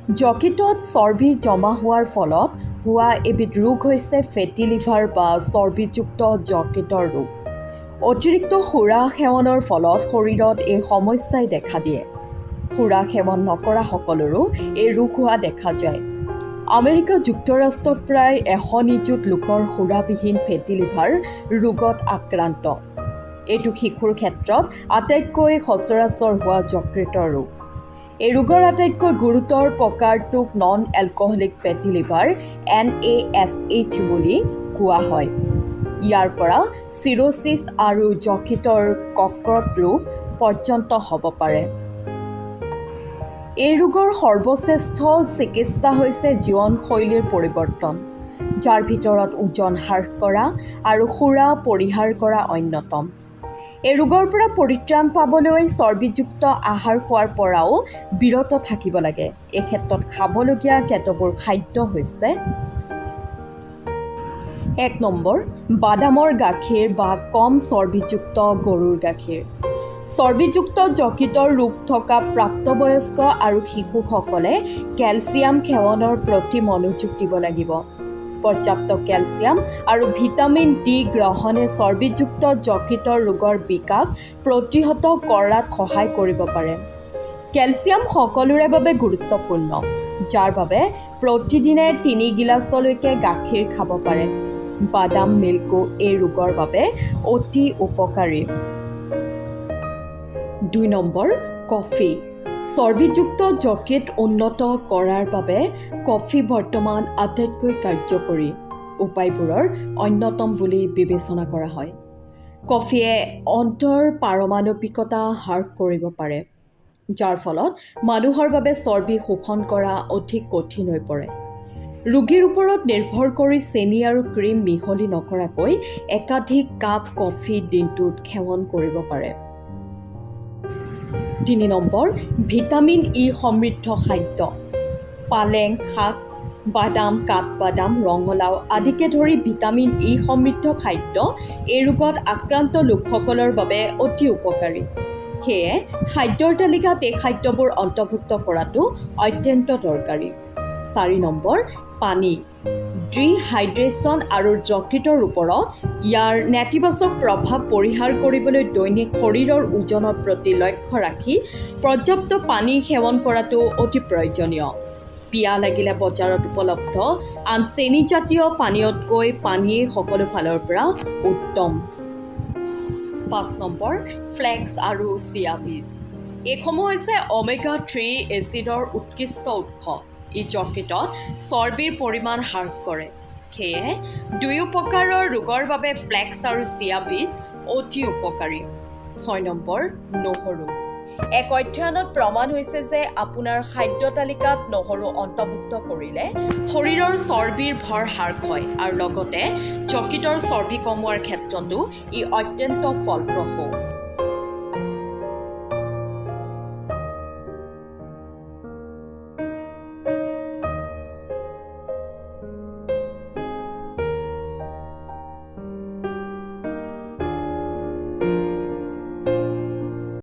যকৃতত চৰ্বি জমা হোৱাৰ ফলত হোৱা এবিধ ৰোগ হৈছে ফেটি লিভাৰ বা চৰ্বিযুক্ত যকৃতৰ ৰোগ। অতিৰিক্ত সুৰা সেৱনৰ ফলত শৰীৰত এই সমস্যাই দেখা দিয়ে। সুৰা সেৱন নকৰাসকলৰো এই ৰোগ হোৱা দেখা যায়। আমেৰিকা যুক্তৰাষ্ট্ৰত প্ৰায় 100 নিযুত লোকৰ সুৰাবিহীন ফেটি লিভাৰ ৰোগত আক্ৰান্ত। এইটো শিশুৰ ক্ষেত্ৰত আটাইতকৈ সচৰাচৰ হোৱা যকৃতৰ ৰোগ। এই ৰোগৰ আটাইতকৈ গুৰুতৰ প্ৰকাৰটোক নন এলকহলিক ফেটি লিভাৰ, NASH বুলি কোৱা হয়। ইয়াৰ পৰা চিৰ'ছিছ আৰু যকৃতৰ কৰ্কট ৰোগ পৰ্যন্ত হ'ব পাৰে। এই ৰোগৰ সৰ্বশ্ৰেষ্ঠ চিকিৎসা হৈছে জীৱনশৈলীৰ পৰিৱৰ্তন, যাৰ ভিতৰত ওজন হ্ৰাস কৰা আৰু সুৰা পৰিহাৰ কৰা অন্যতম। এই ৰোগৰ পৰা পৰিত্ৰাণ পাবলৈ চৰ্বিযুক্ত আহাৰ খোৱাৰ পৰাও বিৰত থাকিব লাগে। এই ক্ষেত্ৰত খাবলগীয়া কেতবোৰ খাদ্য হৈছে: 1 নম্বৰ, বাদামৰ গাখীৰ বা কম চৰ্বিযুক্ত গৰুৰ গাখীৰ। চৰ্বিযুক্ত যকৃতৰ ৰোগ থকা প্ৰাপ্তবয়স্ক আৰু শিশুসকলে কেলছিয়াম সেৱনৰ প্ৰতি মনোযোগ দিব লাগিব। পৰ্যাপ্ত কেলছিয়াম আৰু ভিটামিন ডি গ্ৰহণে চৰ্বিযুক্ত যকৃতৰ ৰোগৰ বিকাশ প্ৰতিহত কৰাত সহায় কৰিব পাৰে। কেলছিয়াম সকলোৰে বাবে গুৰুত্বপূৰ্ণ, যাৰ বাবে প্ৰতিদিনে 3 গিলাচলৈকে গাখীৰ খাব পাৰে। বাদাম মিল্কো এই ৰোগৰ বাবে অতি উপকাৰী। 2 নম্বৰ, কফি। চৰ্বিযুক্ত যকৃত উন্নত কৰাৰ বাবে কফি বৰ্তমান আটাইতকৈ কাৰ্যকৰী উপায়বোৰৰ অন্যতম বুলি বিবেচনা কৰা হয়। কফিয়ে অন্ত্ৰৰ পাৰমাণৱিকতা হ্ৰাস কৰিব পাৰে, যাৰ ফলত মানুহৰ বাবে চৰ্বি শোষণ কৰা অধিক কঠিন হৈ পৰে। ৰোগীৰ ওপৰত নিৰ্ভৰ কৰি চেনি আৰু ক্ৰীম মিহলি নকৰাকৈ একাধিক কাপ কফি দিনটোত সেৱন কৰিব পাৰে। 3 নম্বৰ, ভিটামিন ই সমৃদ্ধ খাদ্য। পালেং শাক, বাদাম, কাঠবাদাম, ৰঙালাও আদিকে ধৰি ভিটামিন ই সমৃদ্ধ খাদ্য এই ৰোগত আক্ৰান্ত লোকসকলৰ বাবে অতি উপকাৰী। সেয়ে খাদ্যৰ তালিকাত এই খাদ্যবোৰ অন্তৰ্ভুক্ত কৰাটো অত্যন্ত দৰকাৰী। 4 নম্বৰ, পানী। ডিহাইড্ৰেশ্যন আৰু যকৃতৰ ওপৰত ইয়াৰ নেতিবাচক প্ৰভাৱ পৰিহাৰ কৰিবলৈ দৈনিক শৰীৰৰ ওজনৰ প্ৰতি লক্ষ্য ৰাখি পৰ্যাপ্ত পানী সেৱন কৰাটো অতি প্ৰয়োজনীয়। পিয়াহ লাগিলে বজাৰত উপলব্ধ আন চেনিজাতীয় পানীয়তকৈ পানীয়েই সকলো ফালৰ পৰা উত্তম। 5 নম্বৰ, ফ্লেক্স আৰু চিয়া বীজ। এইসমূহ হৈছে অমেগা 3 এচিডৰ উৎকৃষ্ট উৎস। ই যকৃতত চৰ্বিৰ পৰিমাণ হ্ৰাস কৰে। সেয়েহে দুয়ো প্ৰকাৰৰ ৰোগৰ বাবে ফ্লেক্স আৰু চিয়া বীজ অতি উপকাৰী। 6 নম্বৰ, নহৰু। এক অধ্যয়নত প্ৰমাণ হৈছে যে আপোনাৰ খাদ্য তালিকাত নহৰু অন্তৰ্ভুক্ত কৰিলে শৰীৰৰ চৰ্বিৰ ভৰ হ্ৰাস হয় আৰু লগতে যকৃতৰ চৰ্বি কমোৱাৰ ক্ষেত্ৰতো ই অত্যন্ত ফলপ্ৰসূ।